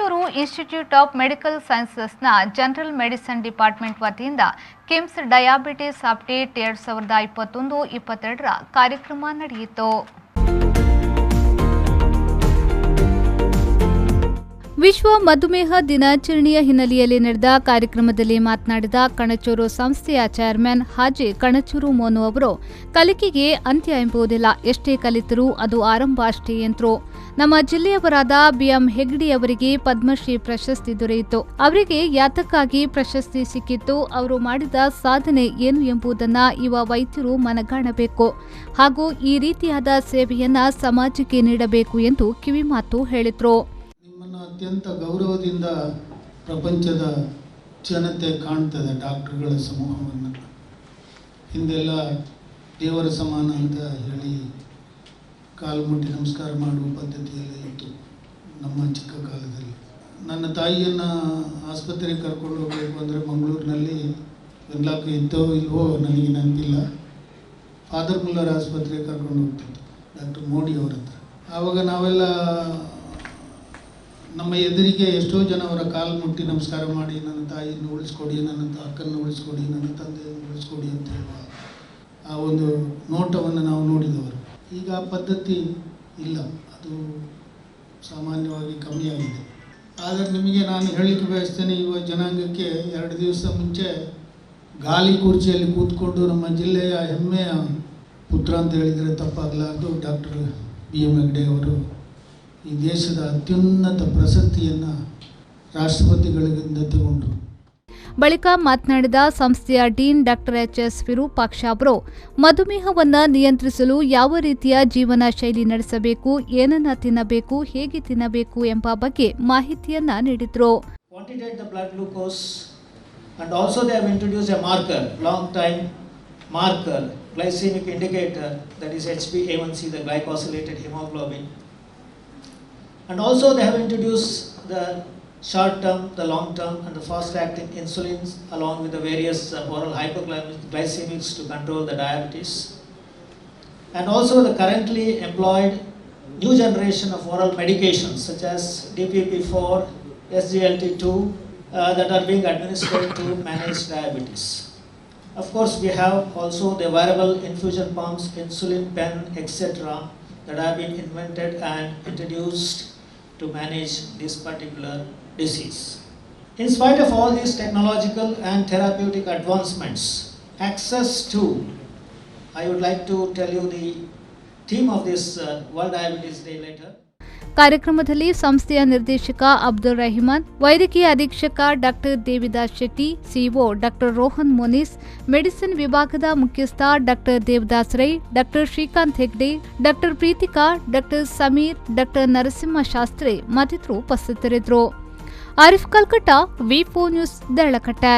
Kanachur institute of medical ಸೈನ್ಸಸ್ನ general medicine department ವತಿಯಿಂದ KIMS diabetes update 2021-22ರ ಕಾರ್ಯಕ್ರಮ ನಡೆಯಿತು. ವಿಶ್ವ ಮಧುಮೇಹ ದಿನಾಚರಣೆಯ ಹಿನ್ನೆಲೆಯಲ್ಲಿ ನಡೆದ ಕಾರ್ಯಕ್ರಮದಲ್ಲಿ ಮಾತನಾಡಿದ ಕಣಚೂರು ಸಂಸ್ಥೆಯ ಚೇರ್ಮನ್ ಹಾಜಿ ಕಣಚೂರು ಮೋನು ಅವರು, ಕಲಿಕೆಗೆ ಅಂತ್ಯ ಎಂಬುದಿಲ್ಲ, ಎಷ್ಟೇ ಕಲಿತರೂ ಅದು ಆರಂಭ ಅಷ್ಟೇ ಎಂದರು. ನಮ್ಮ ಜಿಲ್ಲೆಯವರಾದ ಬಿಎಂ ಹೆಗ್ಡೆ ಅವರಿಗೆ ಪದ್ಮಶ್ರೀ ಪ್ರಶಸ್ತಿ ದೊರೆಯಿತು. ಅವರಿಗೆ ಯಾತಕ್ಕಾಗಿ ಪ್ರಶಸ್ತಿ ಸಿಕ್ಕಿತ್ತು, ಅವರು ಮಾಡಿದ ಸಾಧನೆ ಏನು ಎಂಬುದನ್ನು ಯುವ ವೈದ್ಯರು ಮನಗಾಣಬೇಕು ಹಾಗೂ ಈ ರೀತಿಯಾದ ಸೇವೆಯನ್ನ ಸಮಾಜಕ್ಕೆ ನೀಡಬೇಕು ಎಂದು ಕಿವಿಮಾತು ಹೇಳಿದರು. ಅತ್ಯಂತ ಗೌರವದಿಂದ ಪ್ರಪಂಚದ ಜನತೆ ಕಾಣ್ತದೆ ಡಾಕ್ಟರ್ಗಳ ಸಮೂಹವನ್ನು. ಹಿಂದೆಲ್ಲ ದೇವರ ಸಮಾನ ಅಂತ ಹೇಳಿ ಕಾಲು ಮುಟ್ಟಿ ನಮಸ್ಕಾರ ಮಾಡುವ ಪದ್ಧತಿಯೆಲ್ಲ ಇತ್ತು ನಮ್ಮ ಚಿಕ್ಕ ಕಾಲದಲ್ಲಿ. ನನ್ನ ತಾಯಿಯನ್ನು ಆಸ್ಪತ್ರೆಗೆ ಕರ್ಕೊಂಡು ಹೋಗಬೇಕು ಅಂದರೆ ಮಂಗಳೂರಿನಲ್ಲಿ ವೆನ್ಲಾಕ್ ಇತ್ತೋ ಇಲ್ವೋ ನನಗೆ ನೆನಪಿಲ್ಲ, ಫಾದರ್ ಮುಲ್ಲರ್ ಆಸ್ಪತ್ರೆಗೆ ಕರ್ಕೊಂಡು ಹೋಗ್ತಿತ್ತು ಡಾಕ್ಟರ್ ಮೋಡಿ ಅವರ ಹತ್ರ. ಆವಾಗ ನಾವೆಲ್ಲ ನಮ್ಮ ಎದುರಿಗೆ ಎಷ್ಟೋ ಜನ ಅವರ ಕಾಲು ಮುಟ್ಟಿ ನಮಸ್ಕಾರ ಮಾಡಿ ನನ್ನ ತಾಯಿಯನ್ನು ಉಳಿಸ್ಕೊಡಿ, ನನ್ನ ಅಕ್ಕನ್ನು ಉಳಿಸ್ಕೊಡಿ, ನನ್ನ ತಂದೆಯನ್ನು ಉಳಿಸ್ಕೊಡಿ ಅಂತ ಹೇಳುವ ಆ ಒಂದು ನೋಟವನ್ನು ನಾವು ನೋಡಿದವರು. ಈಗ ಆ ಪದ್ಧತಿ ಇಲ್ಲ, ಅದು ಸಾಮಾನ್ಯವಾಗಿ ಕಮ್ಮಿಯಾಗಿದೆ. ಆದರೆ ನಿಮಗೆ ನಾನು ಹೇಳಲಿಕ್ಕೆ ಬಯಸ್ತೇನೆ, ಯುವ ಜನಾಂಗಕ್ಕೆ 2 ದಿವಸ ಮುಂಚೆ ಗಾಲಿ ಕುರ್ಚಿಯಲ್ಲಿ ಕೂತ್ಕೊಂಡು ನಮ್ಮ ಜಿಲ್ಲೆಯ ಹೆಮ್ಮೆಯ ಪುತ್ರ ಅಂತ ಹೇಳಿದರೆ ತಪ್ಪಾಗಲಾರ್ದು ಡಾಕ್ಟರ್ ಬಿ.ಎಂ. ಹೆಗ್ಡೆ ಅವರು ಈ ದೇಶದ ಅತ್ಯುನ್ನತ ಪ್ರಶಸ್ತಿಯನ್ನು ರಾಷ್ಟ್ರಪತಿಗಳಿಂದ ತಗೊಂಡ್ರು. ಬಳಿಕ ಮಾತನಾಡಿದ ಸಂಸ್ಥೆಯ ಡೀನ್ ಡಾಕ್ಟರ್ ಎಚ್.ಎಸ್. ವಿರೂಪಾಕ್ಷ ಅವರು, ಮಧುಮೇಹವನ್ನು ನಿಯಂತ್ರಿಸಲು ಯಾವ ರೀತಿಯ ಜೀವನ ಶೈಲಿ ನಡೆಸಬೇಕು, ಏನನ್ನ ತಿನ್ನಬೇಕು, ಹೇಗೆ ತಿನ್ನಬೇಕು ಎಂಬ ಬಗ್ಗೆ ಮಾಹಿತಿಯನ್ನ ನೀಡಿದರು. Quantitate the blood glucose, and also they have introduced a marker, long time marker, glycemic indicator, that is HbA1c, the glycosylated hemoglobin. And also they have introduced the short term, the long term and the fast acting insulins along with the various oral hypoglycemics to control the diabetes. And also the currently employed new generation of oral medications such as DPP-4, SGLT2 that are being administered to manage diabetes. Of course, we have also the wearable infusion pumps, insulin pen, etc. that have been invented and introduced to manage this particular disease. In spite of all these technological and therapeutic advancements, access to, I would like to tell you the theme of this World Diabetes Day later. ಕಾರ್ಯಕ್ರಮದಲ್ಲಿ ಸಂಸ್ಥೆಯ ನಿರ್ದೇಶಕ ಅಬ್ದುಲ್ ರಹಿಮಾನ್, ವೈದ್ಯಕೀಯ ಅಧೀಕ್ಷಕ doctor Devidas Shetty, CEO doctor Rohan Moniz, medicine ವಿಭಾಗದ ಮುಖ್ಯಸ್ಥ doctor Devadas Rai, doctor Srikanth Hegde, doctor Preethika, doctor Sameer, doctor Narasimha Shastri ಮತ್ತಿತರರು ಉಪಸ್ಥಿತರಿದ್ದರು. Arif Kalkatta, V4 news, Deralakatte.